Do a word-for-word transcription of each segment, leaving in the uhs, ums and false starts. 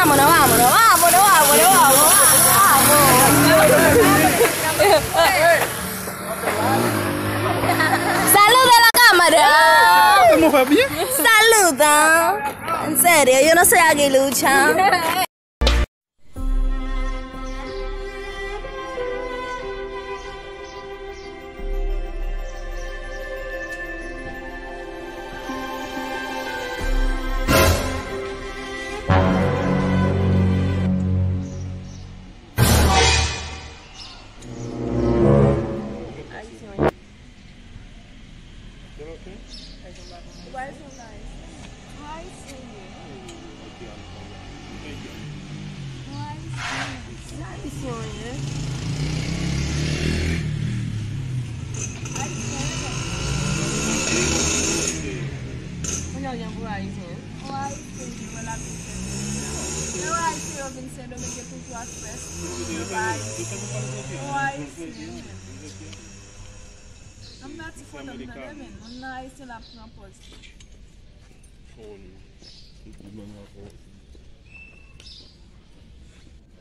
Vámonos, vámonos, vámonos, vámonos, vámonos, vámonos. Saluda a la cámara. ¿Cómo va bien? Saluda. En serio, yo no soy aguilucha. Ou pa janm pa konn Ayisyen. Ou Ayisyen ye. Ou Ayisyen. Ou Ayisyen ye. Ayisyen ye. Kounye a w gen pou Ayisyen. Ou Ayisyen ye, wè la tou fè. Lè w Ayisyen yo vin Sendomeng, yo toujou ak pès. Yo pa Ayisyen. Ou Ayisyen ye. Ann pati foto m tande, men moun nan Ayisyen, l ap pran pòz li.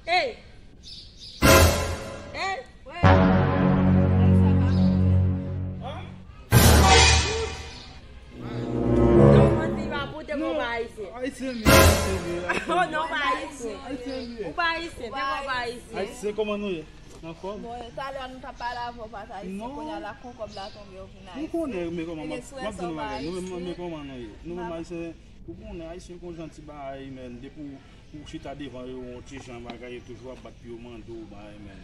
Ey! Ey! Wè! Sa pa bon. Yon manti pa pote, men w pa Ayisyen. Ayisyen li, Ayisyen li. Oh non, w pa Ayisyen. Ayisyen li. Ou pa Ayisyen, men w pa Ayisyen. Ayisyen, kòman nou ye? Anfòm? Bon, talè a nou t ap pale avè w pa t Ayisyen, kounye a la kon kòb la tonbe, ou vin Ayisyen. Ou konnen, men kòman m ap, m ap di nou bagay, nou menm, men kòman nou ye? Nou menm Ayisyen, ou konnen, Ayisyen gon jan ti bagay, men, depi w, ou chita devan yo, yon ti jan bagay, yo toujou ap bat pou yo mande w bagay, men.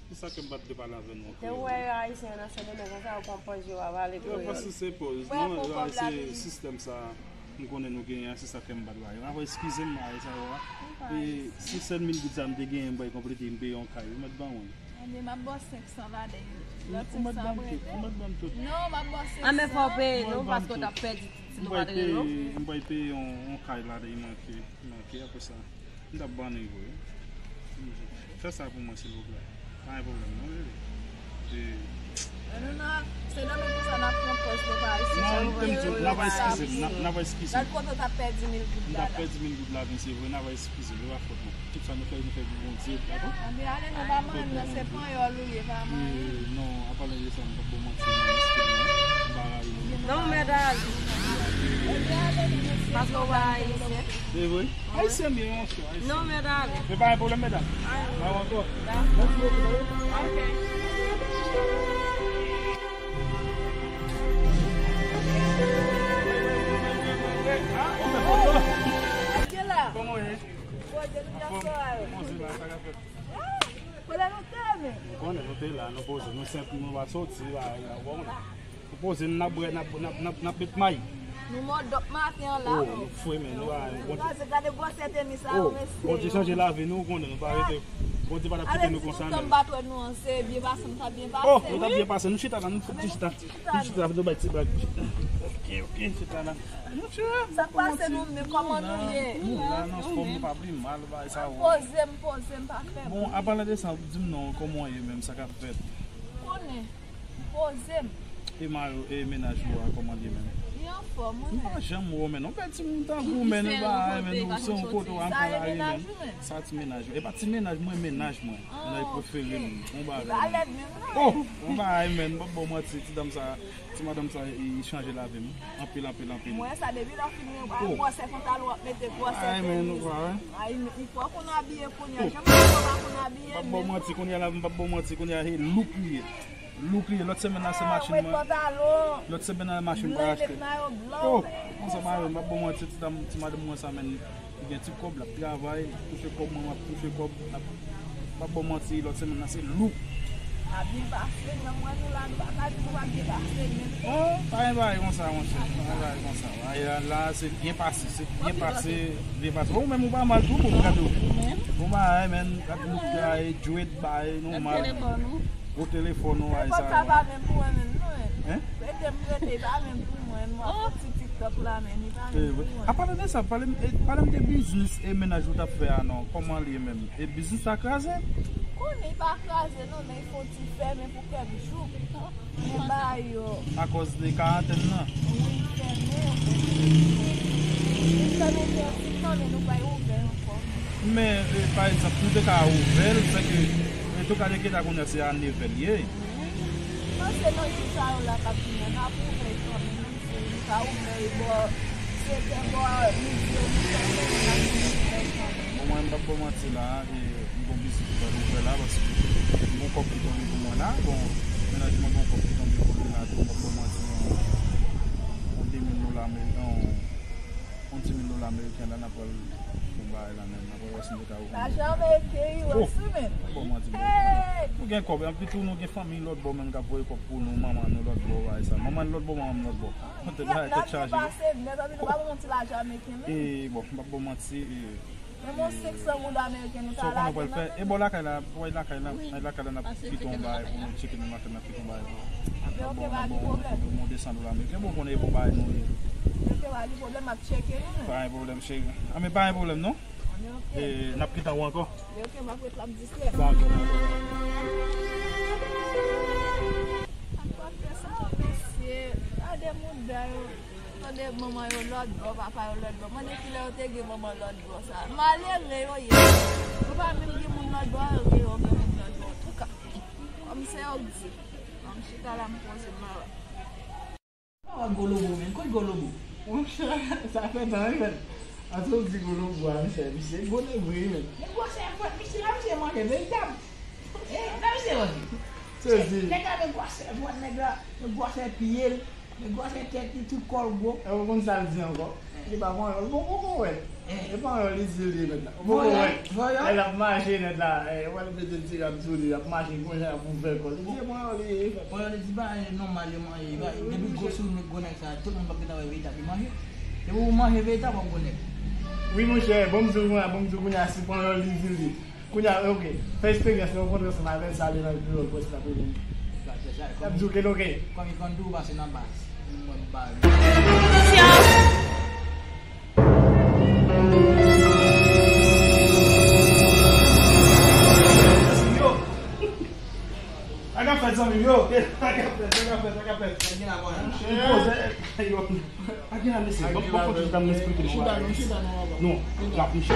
Se sa ke m pa t vle pale avè nou ankò. Te wè Ayisyen nan Sendomeng konsa, yo pran pòz yo a pale pou yo. Yo pa sou se pòz, non, se sistèm sa. M konnen nou genyen an, se sa k fè m pa t ba yo. Avan, eskize m, bagay sa yo a. E si sèt mil goud sa m te genyen, m bay konplete, m peye yon kay. Ou mèt ban mwen. Ebyen, m ap ba w senk san ladan l. Lòt senk san ap rete. Ou mèt ban m tout. Non, m ap ba w senk san. A, men fò w peye nou, paske w t ap pèdi si nou pa t rele w. M bay peye yon, yon kay ladan, li manke, li manke, apre sa. M t ap ban nou vre. Fè sa pou mwen, silvouplè. Pa gen pwoblèm, non, bebe. E... Lè nou nan Sendomeng konsa, n ap pran pòz nou pa Ayisyen. Non, m te m di w, n ap eskize m, n ap, n ap eskize m. Gad kote w t ap pèdi mil goud la. M t ap pèdi mil goud ladan, se vre, n ap eskize m, se pa fòt mwen. Tout sa nou fè, nou fè pou Bondye, dakò? Anben, ale non, pa manyen m nan, se panyòl ou ye, pa manyen m. Non, apa lè de sa, m p ap ba w manti, non, eskize m, m pa rayi nou. Non, mèt ale. Paske w pa Ayisyen. Se vre? Ayisyen m ye, monchè, Ayisyen. Non, mèt ale. Men pa gen pwoblèm, medam. N ap ankò. Mèsi bokou, tande. Ok. Kòman w ye? Anfòm? Kòman w ye la? Sa k ap fèt? Kote nou te, men? Ou konnen nou te la, nou poze, nou senp, nou pa soti, pa, pa, pa, Ou poze n, n ap bwè, n ap, n ap, n ap, n ap met may. Nou mòdòp maten an la. Oh, nou fre, men nou pa, Bondye. Gade gwosè tenis sa, oh, mesye. Bondye chanje lavi nou, ou konnen, nou pa rete. Bondye pa t ap kite nou konsa, men. Alè, si tout tan m pa t wè nou an, se byen pase, m t ap byen pase. Oh, nou t ap byen pase. Nou chita la, nou fouti chita. Nou chita la, nou bay ti blag. Ok, ok, chita la. Monchè, sa k pase nou, men kòman nou ye? Nou la, nou anfòm, nou pa pi mal, bagay sa yo. Poze m, poze m, pa fè bri. Bon, apalan de sa, di m non, kòman w ye menm, sa k ap fèt? Konnen. Poze m. E mari w, e mennaj ou a, kòman l ye menm? Li anfòm, wi, men. M pa janm wè w, men. Ou fè timoun tankou w, men, ou pa, men, ou se yon kote w a, m pa la, wi, men. Sa e mennaj ou, men? Sa ti mennaj ou. E pa ti mennaj mwen, mennaj mwen. Ah, mennaj prefere m. Yon bagay. Li pa lèd menm, non. Oh, yon bagay, men. M p ap ba w manti, ti dam sa, ti madanm sa, li chanje lavi m. Anpil, anpil, anpil. Mwen, sa depi lè w fin gen gwosè pantalon, w ap mete gwosè tenis. Ay, men, ou pa wè. Ay, men, fò w konn abiye kounye a. Janm di w pa konn abiye, men. M p ap ba w manti, kounye a la, m p ap ba w manti, kounye a, se look li ye. Look li ye. Lòt semèn la, se machin mwen. Lòt semèn la, machin mwen achte. Oh, konsa, m pa ba w manti, ti dam, ti madanm mwen sa, men, li gen ti kòb, l ap travay, touche kòb, mwen, m ap touche kòb, l ap, m p ap ba w manti, lòt semèn la, se look. A byen pase, nan mwen nou la, nou pa ka di nou pa byen pase, men. Oh, pa gen bagay konsa, monchè. Pa gen bagay konsa. Bagay la, la, se byen pase, se byen pase, byen pase. Ou menm, ou pa mal tou, bon, gade w. Ou pa, men, gade look la, e djwèt, bay, nòmal. Gwo telefòn ou, ay, sa. Telefòn sa pa menm pou mwen menm, non, en. Hein? Rete m rete, pa menm pou mwen, m ap fè ti TikTok la, men li pa menm pou mwen. Apalan de sa, pale m, e, pale m de biznis e mennaj ou t ap fè a, non. Kòman l ye menm? E biznis la kraze? Konnen li pa kraze, non, men li fè yon ti fèmen pou kèk jou. Men bagay yo. Akòz de karantèn nan? Wi, li fèmen. Li fèmen, men nou pral ouvè ankò. Men, e, pa egzanp, si w te ka ouvè l, sèke, e, tou ka de ke ta kounye a se a nevè l ye. Wi. Mwen panse nan jou sa yo la k ap vini an, n ap ouvè l kanmenm, menm si nou pa ouvè l bò sèt è, bò midi, nou kanmenm, n ap ouvè l kanmenm. Bon, mwen, m p ap ba w manti la, e, m gon biznis pou fè la, paske m gon kòb ki tonbe pou mwen la. Bon, mennaj mwen gon kòb ki tonbe pou li la tou, m p ap ba w manti, yon, yon de mil dola ameriken, yon, yon di mil dola ameriken la, n ap pral fè yon bagay la menm, n ap pral wè si nou ta ouvri. Lajan ameriken, wi, w ap swiv. Bon, mwen di, bon, nou gen kòb, anpi tou nou gen fanmi lòt bò menm k ap voye kòb pou nou, manman nou lòt bò, bagay sa. Manman n lòt bò, manman m lòt bò. Kote bagay tèt chaje. Lajan pase nèt, anpi nou pa ba w manti, lajan ameriken menm. E, bon, m p ap ba w manti, e, Men yon senk san goud ameriken nou ta lage nan men nou. E bò lakay la, bò lakay la, lakay la n ap kite yon bagay pou nou tcheke nan lakay, n ap kite yon bagay pou nou. Bon, bon, bon, de san dola ameriken, bon, konnen e bon bagay nou ye. Ok, pa gen pwoblèm, m ap tcheke nou, men. Pa gen pwoblèm, cheri. A, men pa gen pwoblèm, non. E, n ap kite w ankò. Ok, m ap ret la, m distrè. Dakò, dakò. Ak pa fè sa, mesye, gade mouda yo. Tande manman yo lòt bò, papa yo lòt bò. Mande kilè yo te gen manman lòt bò sa. Malere yo ye. Yo pa menm gen moun lòt bò, yo gen, yo gen moun lòt bò. Antouka, kòm se yo k di, an m chita la, m poze m, m a wè. Pa wè Golobo, men. Kot Golobo? Monchè, sa fè tan, wi, men. An tou di Golobo a, monchè, misye gwo nèg vre, wi, men. Men gwosè vant misye la, misye manje veritab. E, nan misye manje. Sezi. Nèg la, men gwosè vant nèg la, men gwosè pye l. Men gwosè tèt li, tout kò l gwo. E ou konn sa l di ankò? Li pa panyòl. Bon, poko wè. E panyòl li di li ye nèt la. Ou poko wè. Lè l ap mache nèt la, e, wè l mete ti rad sou li, l ap mache konsa, l ap ouvè kò l. Li di se panyòl li ye, frè. Panyòl li di pa nòmal yo manje. Depi gwo soumoun gwo nèg sa, tout moun p ap gentan wè veritab li manje. Depi ou manje veritab, w ap gwo nèg. Wi, monchè, bon m di w kounye a, bon m di w kounye a, se panyòl li di li. Kounye a, ok. Fè eksperyans lan, ou kontre ansanm avè l, sa ale nan kreyòl, prèske l ap reponn. L ap di w keloke. Kòm li konn tou pase nan baz. Mwen m pa vle. Sa k ap fèt, zanmi m yo? Sa k ap fèt, sa k ap fèt, sa k ap fèt? Li poze, yo. Pa gen la, mesye. Ban m, ban m fè ti tan m esplike nou bagay. Non, la, mesye.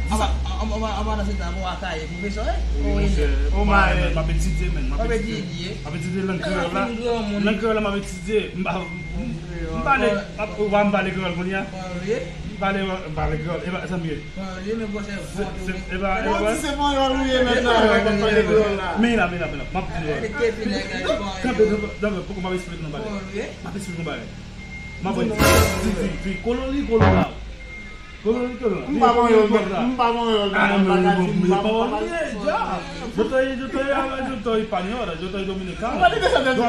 Anba, anba, anba nan se ta, bon, Akaye, pwofesè, wi. Wi, mesye. M ap etidye, men. M ap etidye. M ap etidye lang kreyòl la. Lang kreyòl la, m ap etidye. M pa, m pale, m ap, ou pa m pale kreyòl kounye a? M pale, m pale kreyòl. E pa, sa m ye. Panyòl li ye, men gwosè vant ou ye. Se, se, e pa, e pa. Ou di se panyòl ou ye, men nan, w ap pale kreyòl la. Men la, men la, men la. M ap di nou. Kanpe, kanpe, kanpe, poko m ap esplike nou bagay. M ap esplike nou bagay. M ap di, di, di, di, kolon li, kolon la. Kolon li, kolon la. M pa panyòl, men, m pa panyòl, men, m pa ka di, m pa panyòl. Yo estoy, yo estoy, yo estoy español, yo estoy dominicano. Yo hablo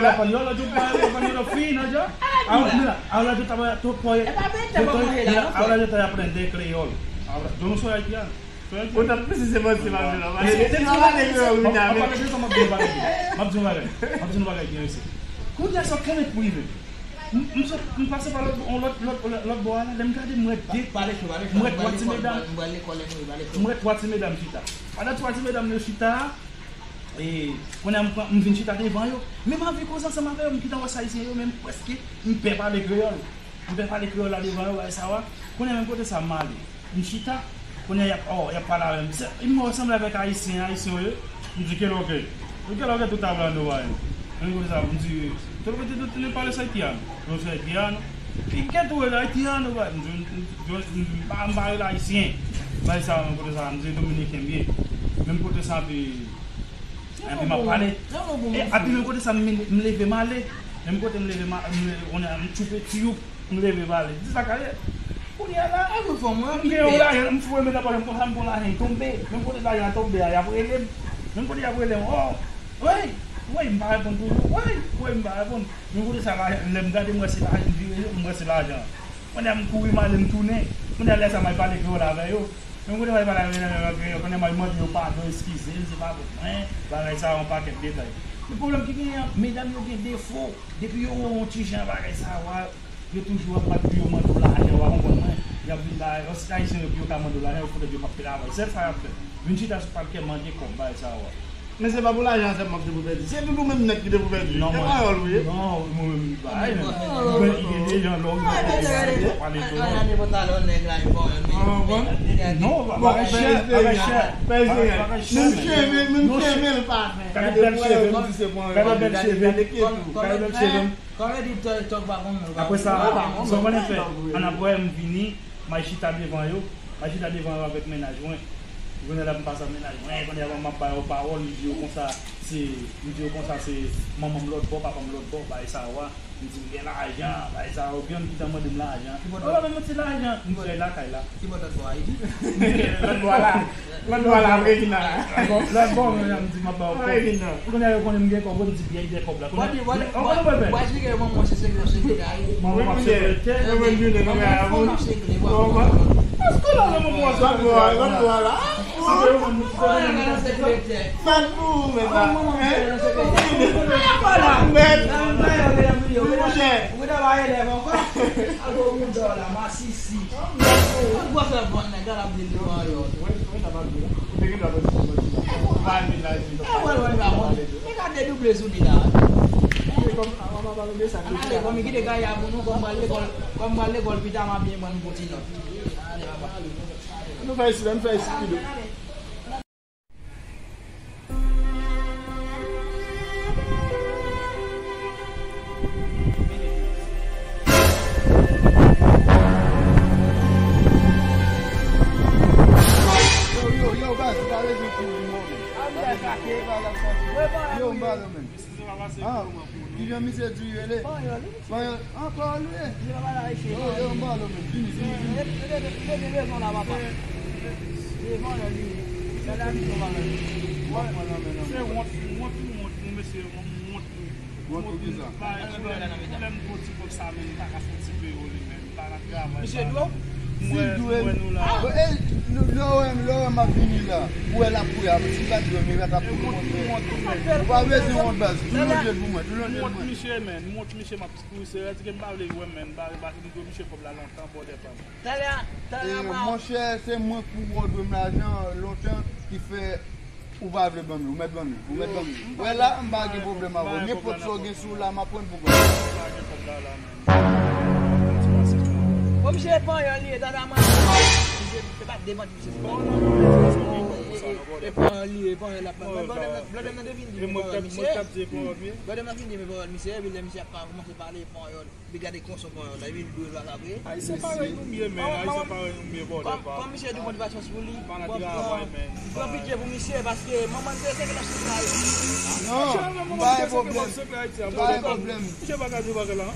español, yo hablo español fino, yo. Ahora, mira, ahora yo estaba, yo estoy, yo estoy, mira, ahora yo estoy aprendiendo creol. Ahora, yo no soy haitiano. Ou t ap plis se manti m ap di w la. Paske depi w pale kreyòl, ou vin avèk. M ap di yon bagay. M ap di yon bagay. M ap di yon bagay byen isit. Kounye a sa w konnen k pou rive. M, m sot, m pase pa lòt, yon lòt, lòt, lòt, lòt bò a la, lè m gade, m wè de, m wè twa ti medam, m wè twa ti medam chita. Pandan twa ti medam yo chita a, e, kounye a m pran, m vin chita devan yo. Men m anvi koze ansanm avè yo, m gentan wè se ayisyen yo, men m prèske, m pè pale kreyòl. M pè pale kreyòl la devan yo, bagay sa yo a. Kounye a menm kote sa m ale. M chita, kounye a y ap, oh, y ap pale avè m. Se, m wè yo sanble avèk ayisyen, ayisyen yo ye. M di, "Qué lo que? Qué lo que tú estás hablando, vaina?" Menm kote sa, m di, "Todo lo que tú tienes parece haitiano. Yo soy haitiano." "¿Y qué tú eres haitiano, vaina?" M di, m di, m di, m pa, m pa rele ayisyen. Bagay sa, menm kote sa, m di, "Dominiken m ye." Menm kote sa, epi, epi m ap pale. E, epi menm kote sa, m, m leve m ale. Menm kote m leve, m, m, kounye a, m tchoupe tiyoup, m leve m ale. Di sa k ale. Kounye a la, m gen yon lajan, m foure men nan pòch, m konsa m pran lajan, l tonbe. Menm kote lajan an tonbe a, y ap rele m. Menm kote y ap rele m, oh, woy, woy, m pa reponn toujou, woy, woy, m pa reponn. Menm kote sa, lajan, lè m gade, m wè se lajan, m vire, m wè se lajan. Kounye a, m kouri, m ale, m tounen. Kounye a, lè sa, m al pale kreyòl avè yo. Menm kote m al pale avè yo, kounye a, m al mande yo padon, eskize m, se pa faute mwen, bagay sa, yon pakèt detay. Men pwoblèm ki genyen an, medam yo gen defo. Depi yo wè w yon ti jan bagay sa yo a, yo toujou ap bat pou yo mande w lajan, w pa konprann mwen. Y ap vin ba, yon ti ayisyen yo pou yo ka mande w lajan, yo foutan yo p ap travay. Sèl sa y ap fè. Vin chita sou pakè mande kòb, bagay sa yo a. Men se pa pou lajan sèlman ki te pou pèdi. Se tout ou menm nèt ki te pou pèdi. Non, e pawòl ou ye. Non, mwen menm, bagay, men. Mwen, gen de jan lè w rive kote sa, yo pale de ou. Ou konprann? Non, bagay chè, bagay chè. Bagay chè. Menm cheve, menm cheve l pa fè. Gade bèl cheve m. Gade bèl cheve m. Gade bèl cheve m. Kòm yo di, tòk, tòk pa konn moun. Apre sa, sa w konnen fè? Annapre, m vini, m al chita devan yo, m al chita devan yo avèk mennaj mwen. Kounye a la, m pase ak mennaj mwen, kounye a m ap ba yo pawòl, m di yo konsa, se, m di yo konsa, se manman m lòt bò, papa m lòt bò, bagay sa yo a. M di m gen lajan, bagay sa yo, gen ki t ap mande m lajan. Yo pa ban m ti lajan, m di yo lakay la. Ki bò lòt bò a, Ayiti? Lòt bò a la. Lòt bò a la, Regina. Lòt bò, mwen, m di m ap ba yo kòb. Regina. Kounye a yo konnen m gen kòb, m di byen gen kòb la. Kounye a, w konn mwen fè? Ou pa jige yo, manman se sekretè, sekretè. Manman se sekretè. Mwen menm jounen nan men a moun. Èske la nan manman se sekretè? Lòt bò a la. Fèt pou ou, men la. Hein? Mèt. Monchè. Ou ta ba elèv ankò? Ago moun dò la, masisi. Ou gwa fè bon nèg la, l ap di l devan yo. Ou te gen dwa pran ti kòb la. Ou pa vin la, di. E wè, wè, pa bon. E gade double sou li la. Ale, kòm ki te gaye a pou nou, kòm pral lekòl, kòm pral lekòl pita, m ap byen pran pou ti nòt. Ale, papa. Nou fè isi la, nou fè isi, Pido. Yo, yo, yo, baz, ou pa bezwen kouri, non, men. Yo, m pa nan men. Ah, kijan misye di rele? Panyòl. Ah, panyòl li ye. Yo, yo, m pa nan men. Vini, vini, vini. Se wont, wont, wont, wont, mesye, wont, wont. Wont pou kisa? Lè m di w ti kòb sa, men, m pa ka fè ti peyo li, men. Misye dwe w? Si l dwe, lè w wè m, lè w wè m ap vini la, ou wè l ap kouri avè, si l pa t dwe, men l t ap kouri kontre. Ou pa bezwen wont, baz, tou lonje l pou mwen, tou lonje l pou mwen. Misye, men, mont misye, m ap kouri, se rèd ke m pa vle wè m, men, m pa, m pa fin dwe misye kòb la lontan, bòdè pa m. Monchè, se mwen k pou wè w dwe m lajan lontan ki fè Ou pa vle ban m li, ou mèt ban m li, ou mèt ban m li. Wè la, m pa gen pwoblèm avè w. Nenpòt sa w gen sou w la, m ap pran l pou kò m. Bon, misye panyòl li ye, tata manman. Misye, se pa devan misye. E panyòl li ye, panyòl la. Blòdè m nan te vin di m panyòl misye. Blòdè m nan vin di m panyòl misye, epi lè misye ap kòmanse pale panyòl. Li gade konson panyòl la, epi l dwe vag apre. Ayisyen parèy nou m ye, men. Ayisyen parèy nou m ye, bòdè pa m. Kòm misye di motivasyon sou li, pran pitye pou misye, paske manman l te sèke nan sèk la. Non, m pa gen pwoblèm. M pa gen pwoblèm. Misye pa ka di bagay la.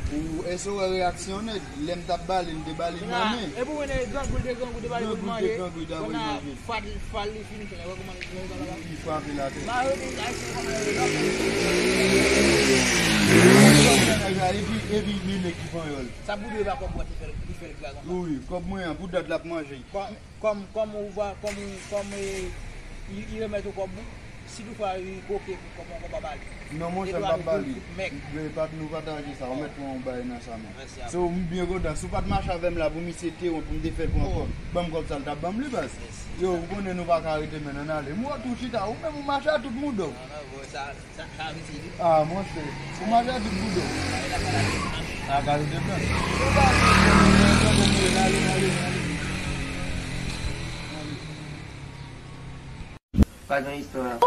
Ou, èske w wè reyaksyon nèg? Lè m t ap ba li, m te ba li nan men. Epi w wè nèg grangou, l te grangou, te ba li pou l manje. Grangou, grangou, l te ba li manje. Fal, fal li fini fè, wè kòman li frape l atè. Epi, epi, li nèg ki panyòl. Sa pou dwe pa kòb mwen ki fè l, ki fè l gra konsa. Wi, kòb mwen an, pou dat l ap manje. Kòm, kòm, kòm ou va, kòm, kòm, e, li, li remèt ou kòb ou, si toutfwa li koke pou kòb ou ankò, pa ba li. Non, monchè, m p ap ba li. Men, pa, nou pataje sa, ou mèt pran yon bay nan sa, men. So, m byen kontan. Si w pa t mache avè m la pou misye te wont pou m te fè l pran kòb, ban m kòb sa l t ap ban m li, baz. Yo, ou konnen nou pa ka rete, men ann ale. M wè w tou chita, ou menm ou mache a tout mouda w. Ah, monchè, ou mache a tout mouda w. A ka rete blan. Yo, baz, ale, ale, ale. Pa gen istwa.